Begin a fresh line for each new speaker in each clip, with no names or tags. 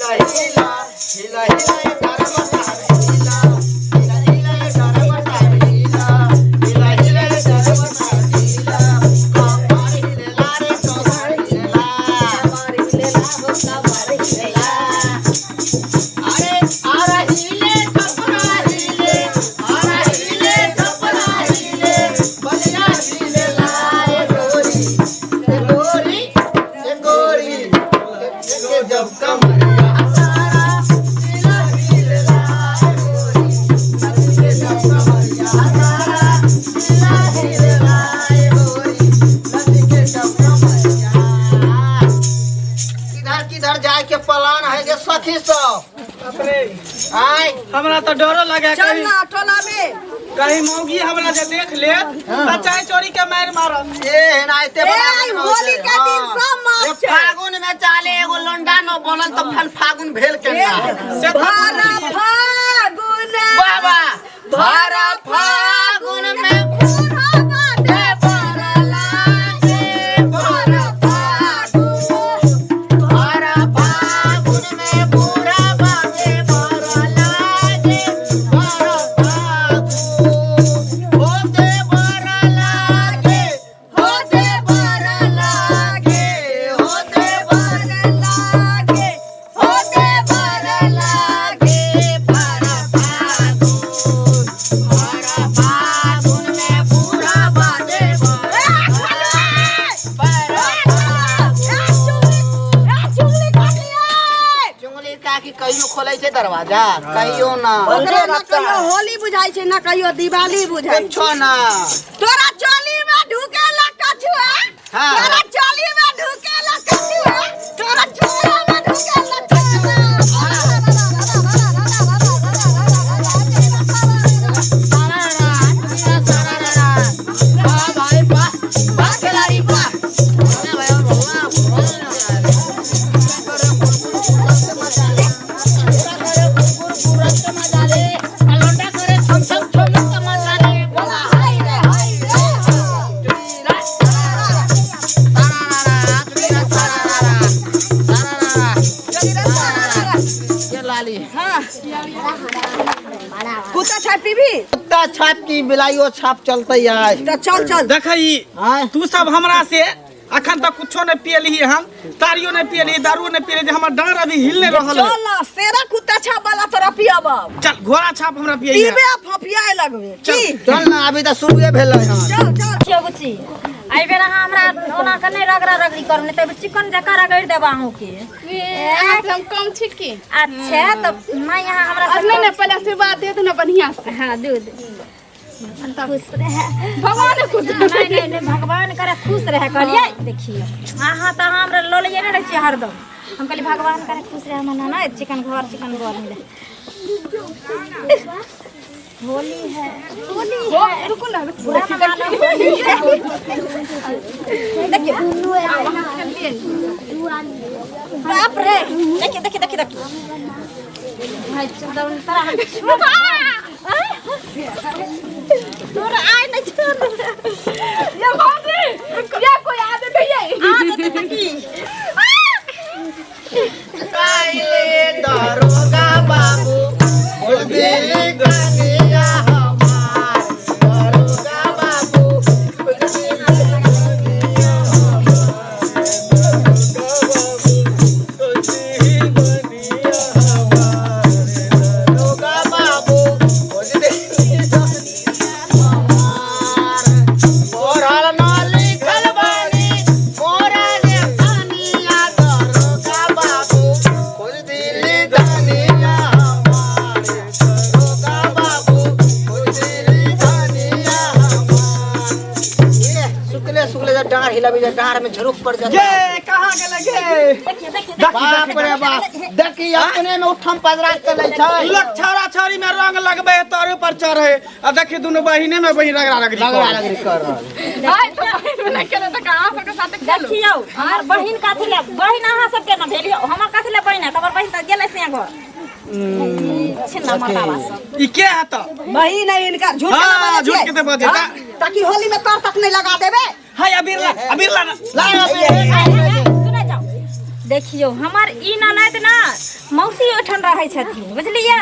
हिला हिला हिला हिला ए ड्राइवर साहब हिला हिला हिला ए ड्राइवर साहब हिला हिला हिला ए ड्राइवर साहब हिला कपार हिलेला रे कपार हिलेला
कपार हिलेला हो कपार हिलेला।
अरे आरा हिले छपरा हिले आरा हिले छपरा हिले बलिया हिले लाए गोरी ए गोरी ए गोरी के जब कमरिया सारा हिला हिले लाए गोरी के जब कमरिया सारा हिला हिले लाए गोरी के जब कमरिया। किधर किधर जाए के प्लान है जे सखी सब?
अपने
आय
हमरा तो डरो लगे
चल
कहीं
ना टोला में
कहीं मौगी हमरा जे देख ले त चाय चोरी के मार मारत।
ए एनाहिते
ए,
बना
आई
देने
होली
छै।
के दिन
हाँ।
सब माफ
ए,
छै।
फागुन में चाले एगो लोंडा न बनल त फल फागुन भेल केना
से त
भरा फागुन
बाबा भरा फागुन में
भरा दे भरा लागे भरा फागुन
भरा फागुन में बुरा बाजे भरा लागे भरा फागुन होते भरा लागे होते भरा लागे होते
भरा लागे होते भरा लागे भरा फागुन
भरा फागुन में बुरा बाजे भरा चुंगली काकी कहियो खोलै छै दरवाजा कहियो ना।
ओकरा ना कहियो होली बुझाइ छै ना कहियो दिवाली बुझाइ छै।
कुछो ना।
तोरा चोली में ढुकेला कछुआ।
हाँ।
तोरा चोली में ढुकेला कछुआ तोरा चोला में ढुकेला कछुआ।
वाह भाई वाह वाह खिलाड़ी वाह।
बोला हाय रे हाय रे। कुत्ता छाप पीबी?
कुत्ता छाप की बिलाइयो छाप चलते यार।
तऽ चल चल।
देखई
आय
तू सब हमरा से अखन तक कुछो नहीं पियली हम, तारियो नहीं पियली, दारू नहीं पियली, जे हमर डांर अभी हिल नहीं रहल है।
चल ना सेरा कुत्ता छाप वाला तोरा पियाब।
चल घोड़ा छाप हमरा पियई।
पीबे आ फफियाए लगबे की?
चल ना अभी तऽ शुरुए भेलै हन।
चल चल।
छियो बुच्ची, एहि बेर अहाँ हमरा ओना के नहि रगड़ा रगड़ी करू, नहि तऽ चिकन जकाँ रगड़ि देब अहूँके।
अहाँ से हम कम छी की?
अच्छा तऽ नहि अहाँ हमरा
अब
से
नहीं नहीं पहले आशीर्वाद दे दो ना बढ़िया से।
हाँ दूध खुश रहे
भगवान खुश रहे।
नहीं नहीं नहीं भगवान करे खुश रहे कहलियै। देखियौ अहाँ तऽ हमरा लऽ लैए ने रहै छियै हरदम। हम कहलियै भगवान करे खुश रहे हमर नाना, चिकन घर चिकन घर मिले। होली है होली है।
रुकू ना
बुरा ना मानो होली है। देखियौ बाप रे, देखिए देखिए देखिए देखिए भाई चंदन तोरा हम तोरा आइ नहीं छोड़।
ये भाभी ये कोई आदत है ये?
आदत है की?
काइले दरोगा बाबू बोल दिली कनिया हमार दरोगा बाबू बोल दिली कनिया हमार दरोगा बाबू बोल दिली कनिया हमार पढ़ल न लिखल बानी मोरा ले कनिया दरोगा बाबू खोल दिली धनिया हमार दरोगा बाबू खोल दिली धनिया हमार। ये सुकले सुकले जब डाँर हिलाबी जब डाँर में झरुक पड़ जाता।
ये कहाँ गेलै गे?
देखिए देखिए
बाप रे बाप, देखी अपने में उठम पजरा चलै छै।
लोक छौड़ा छौड़ी में रंग लगबे है तोरे पर चढ़े आ देखी दुनू बहिने में बहिन रगड़ा रगड़ी
रगड़ा
करै।
रगड़ी कर रहल।
आइ तो बहिन में नहीं खेले तऽ अहाँ सबके साथे खेलू।
देखियौ हमर बहिन कथी ले बहिन अहाँ सबके न भेलियौ, हमर कथी ले बहिन है? हमर बहिन तऽ गेलै से घर छिन्ना मरदावा सब।
ई के है तऽ?
बहिन है इनका झूठ के
हाँ,
ना
झूठ के तऽ बजै
हाँ, ताकि होली में तर तक नहीं लगा देबे।
हाय अबीर ला अबीर ला ना।
ला अबीर।
सुनै जाओ देखियौ हमर ई ननद ना मौसी ओहिठाम रहै छथिन, बुझलियै?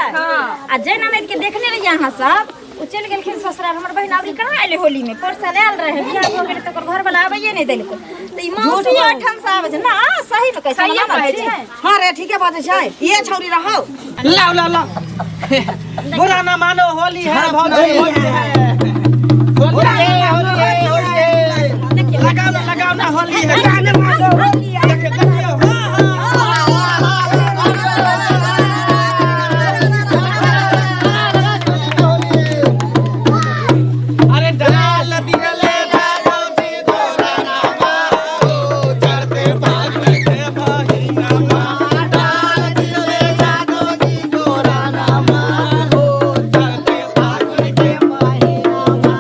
आ जे ननद के देखने रहियै अहाँ सब, ओ चलि गेलखिन ससुराल। हमर बहिन अबरी कहाँ एलै होली में, पर साल आयल रहे, बियाह भऽ गेलै तऽ ओकर घरवला आबैये नहि देलकै। तऽ ई मौसी ओहिठाम से आबै छै ना। सही में कहै छै,
सहिए
हमर
कहै
ननद
छै।
छै।
हाँ रे, ठीके बात छै, ये छौरी रहौ।
लाओ लाओ लाओ, बुरा ना मानो, होली है भौजी, होली है, होली है, होली है, होली है। लगाओ ना, लगाओ ना, होली है। देखियो, देखियो, हाँ हाँ। अरे डाल दिले दादोजी तोरा नामा हो चढ़ते फागुन के महीनामा, डाल दिले दादोजी तोरा नामा हो चढ़ते फागुन के महीनामा,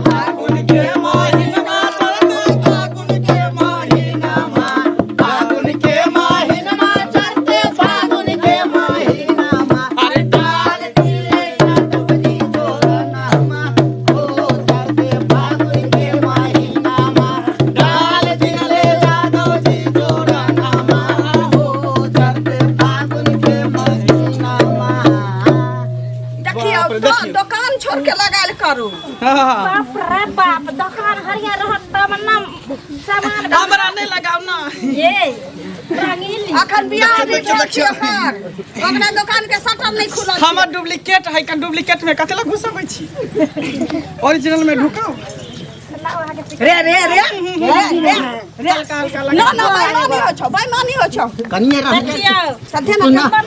फागुन के महीनामा चढ़ते फागुन के महीनामा, फागुन के महीनामा चढ़ते फागुन के महीनामा। अरे डाल दिले दादोजी तोरा नामा हो चढ़ते फागुन के महीनामा, डाल दिले दादोजी तोरा नामा हो चढ़ते फागुन के महीनामा।
देखियौ।
बाप रे, देखियौ।
दोकान छोड़ के लगायल करू।
हाँ।
बाप रे बाप, दोकान हरियर रहत तब ना सामान।
हमरा नहीं लगाओ ना।
ये रंगीली।
अखन बियाह नहि
देखियौ,
भेल
देखियौ।
छै ओकर, ओकरा दोकान के शटर नहि खुलल छै।
हमर डुप्लीकेट है, कन डुप्लीकेट में कथी लए घुसबै छी? ओरिजिनल में ढुकाओ।
लाओ अहाँके।
रे रे रे रे रे रे।
हल्का हल्का
ना
लगा।
ना, बेईमानी होइ छौ, बेईमानी होइ छौ।
कनिए रह।
देखियौ।
सध्या ना।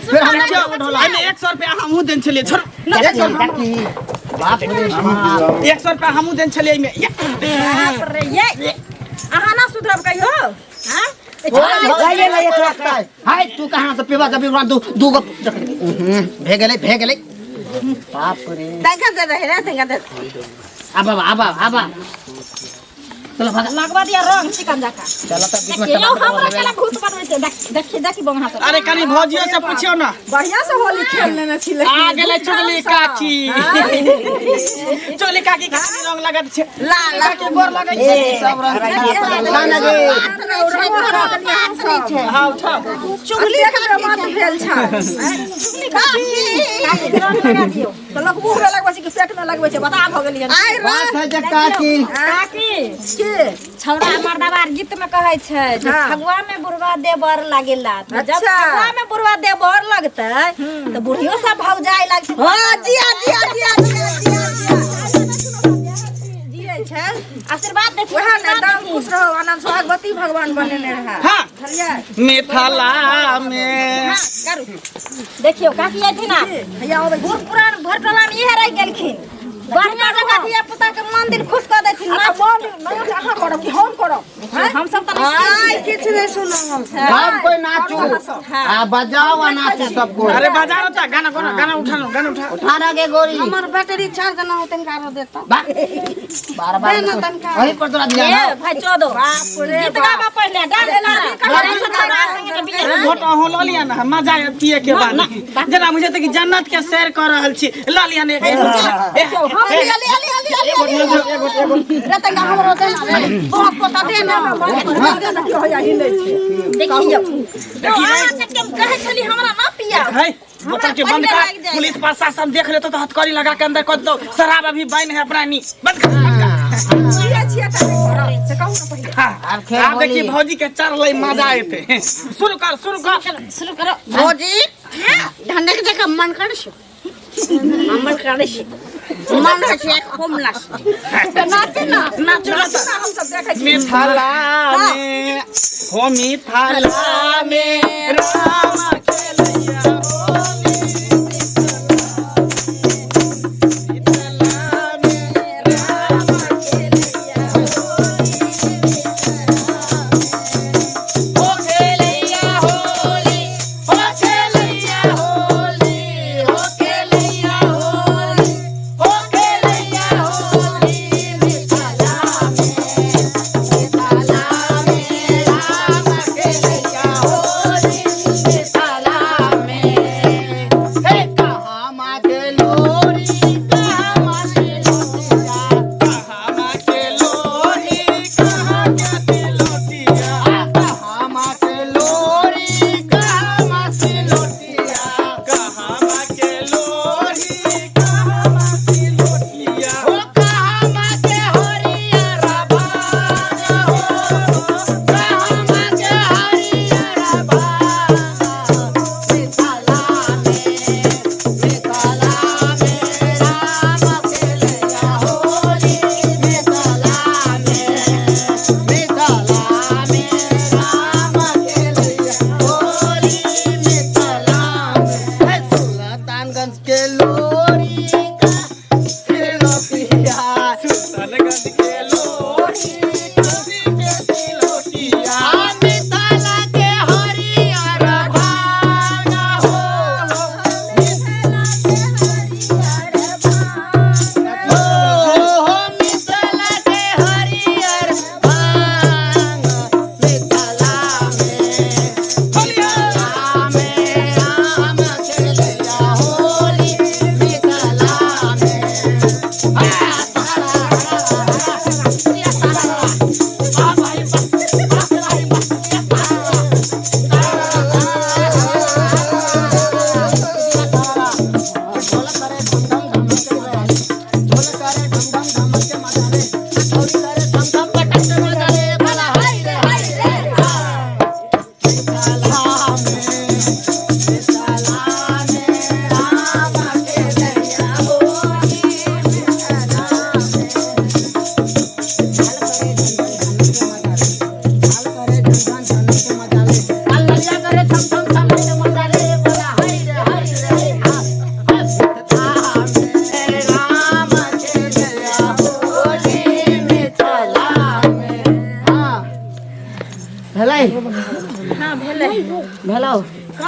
फिर हमरा
देखियौ, एहिमे 100 रुपया हमहूँ देने छलियै, छोड़ू।
देखी, बाप रे बाप।
100 रुपया हमहूँ देने छलियै एहिमे। ये।
बाप रे, ये अहाँ ना सुधरब कहियो? हाँ, ए छोड़ा।
लाइए लाइए, थोड़ा हाय, तू कहाँ से पीवा जबी? दू दू गो भे गेलै, भे गेलै, बाप रे।
तंका दे रहे रे, तंका दे।
आबा आबा आबा, चलो भागा।
लगवा दिया रंग चिकन जका।
चलो तब बीच में
देखियौ,
टमाटर
हमरा
लेबै।
केना भूत बनबै छै, देख देखी देखी बंगा सब।
अरे कनी भौजियो से पूछियौ ना।
बढ़िया से होली खेल लेने छी लेकिन।
आ गेलै चुगली काकी। चुगली काकी के कनी रंग लगत छै।
ला ला।
काकी गोर लगै छै।
सब रंग के ना ना गे।
हाँ, उठाओ।
चुगली काकी बात भेल छै।
काकी, रंग लगा दियौ।
तऽ लोक मुँह में लगबै छै कि पेट में लगबै छै, बता भऽ गेलियै।
आइ रे।
बात है जे काकी।
काकी।
के?
छौड़ा मर्दाबार गीत में कहै छै जे
हाँ।
फगुआ में बुढ़वा देवर लागेला, तऽ जब
अच्छा।
फगुआ में बुढ़वा देवर लगतै तऽ बुढ़ियो सब भौजाइ लगतै।
हाँ, जिया जिया जिया जिया जिया जिया छै।
आशीर्वाद देखियौ।
वएह ने।
आशीर्वाद
दाम
देखियौ।
खुश रहो, आनंद सुहागवती भगवान बनेने रहे।
हाँ।
बुझलियै?
मिथिला में
करू।
देखियौ काकी अयथिन आब।
हैया अबै छी।
बूढ़ पुरान भर टोला में इहे रहि गेलखिन, बढ़िया जगह धिया पुता के मन दिल खुश कऽ देथिन।
अच्छा, मन नाच अहाँ करब कि हम करब?
हम सब तऽ नहीं।
आइ किछु नहि सुनब हम।
सब कोई नाचू आ बजाओ आ नाचू सब कोई।
अरे बाजार होता, गाना गाना गाना, उठा लो, गाना उठा।
उठा ना गे गोरी।
हमर बैटरी चार्ज ना होतन, कारो देता।
बा बार बार
दे ना तनका।
वही पर तोरा ध्यान
ए
हो।
भाई चौदो,
बाप रे
गीत
बाप।
गाबा पहिले, डांस करा। संगे के बियाह।
वोट अहाँ लऽ लिअ ने, मजा आयत पिए के बाद। जेना बुझे कि जन्नत के सैर कऽ रहल छी। लऽ लिअ ने एक
हम लिया लिया लिया लिया लिया लिया रे, तनका हमरो दे ना रे, बहुत पोता दे ना।
देखियौ, अहाँ सबके हम कहै छली हमरा ना पिया।
है बोतल के बंद
पहिले
कर।
लागि जाए।
पुलिस प्रशासन देख लेतो तो हथकड़ी लगा के अंदर कर दो। शराब अभी बैन है अपना नी, बंद कर, बंद कर।
छियै छियै तऽ नहि करब से कहू ने पहिले।
हाँ,
आब खेल
आब देखिए
होली।
भौजी के चढ़ मजा एते। शुरू कर, शुरू कर।
शुरू करो।
भौजी, धंधे के जगह मन करै छै, हमर करै छै, मन होइ छै खूब नाच। तऽ नाचे ना।
नाचू ना।
हम सब देखै छी।
मिथिला में हो, मिथिला में राम खेलैया होली, मिथिला में राम खेलैया होली, हो खेलैया होली, हो खेलैया होली, हो खेलैया होली, हो खेलैया होली, मिथिला में, मिथिला में राम खेलैया होली, मिथिला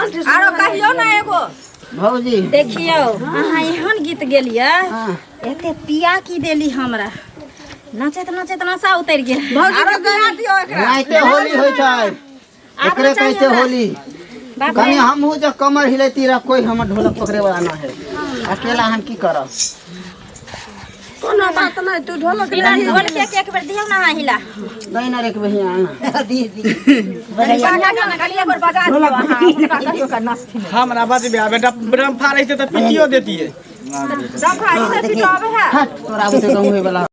आरो कहियो ना एगो।
भौजी
देखियौ अहाँ एहन गीत गेलियै, एते पिया की देली हमरा, नचैत नचैत नशा उतरि गेल।
आरो गया दियो एकरा।
नाइते होली होइ छै, एकरे कहै छै होली।
बाप रे।
कनी हमहूँ जब कमर हिलैती रह, कोई हमर ढोलक पकड़े वाला ना है, अकेला हम की करब?
कोनो बात नहीं, तू ढोलक
बिना ढोल के एक बेर दियौ ना अहाँ हिला।
नहीं ना रे भैया।
खाली एक बेर बजा दियो अहाँ, हुनका कहियो का नाचथिन।
हमरा बजबे बेटा ब्रह्म फाड़ै तऽ पिटियो देतियै।
डंफा ई से पिटाबै है।
हट, तोरा बुते गाँव होय वाला।